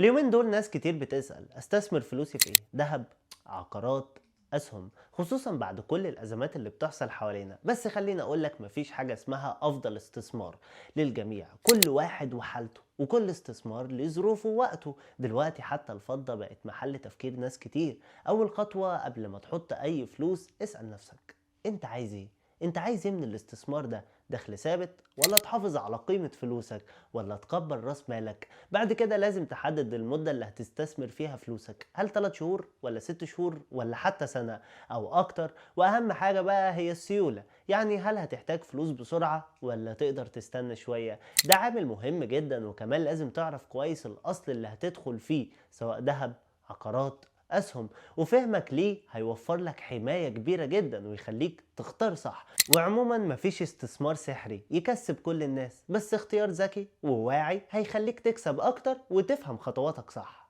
اليومين دول ناس كتير بتسأل استثمر فلوسي في ايه؟ ذهب، عقارات، اسهم، خصوصا بعد كل الازمات اللي بتحصل حوالينا. بس خليني اقولك مفيش حاجة اسمها افضل استثمار للجميع، كل واحد وحالته وكل استثمار لظروفه ووقته. دلوقتي حتى الفضة بقت محل تفكير ناس كتير. اول خطوة قبل ما تحط اي فلوس اسأل نفسك انت عايز ايه؟ انت عايز ايه من الاستثمار ده؟ دخل ثابت ولا تحافظ على قيمة فلوسك ولا تكبر راس مالك؟ بعد كده لازم تحدد المدة اللي هتستثمر فيها فلوسك، هل 3 شهور ولا 6 شهور ولا حتى سنة او اكتر؟ واهم حاجة بقى هي السيولة، يعني هل هتحتاج فلوس بسرعة ولا تقدر تستنى شوية؟ ده عامل مهم جدا. وكمان لازم تعرف كويس الاصل اللي هتدخل فيه، سواء ذهب، عقارات، أسهم، وفهمك ليه هيوفر لك حماية كبيرة جدا ويخليك تختار صح. وعموما مفيش استثمار سحري يكسب كل الناس، بس اختيار ذكي وواعي هيخليك تكسب أكتر وتفهم خطواتك صح.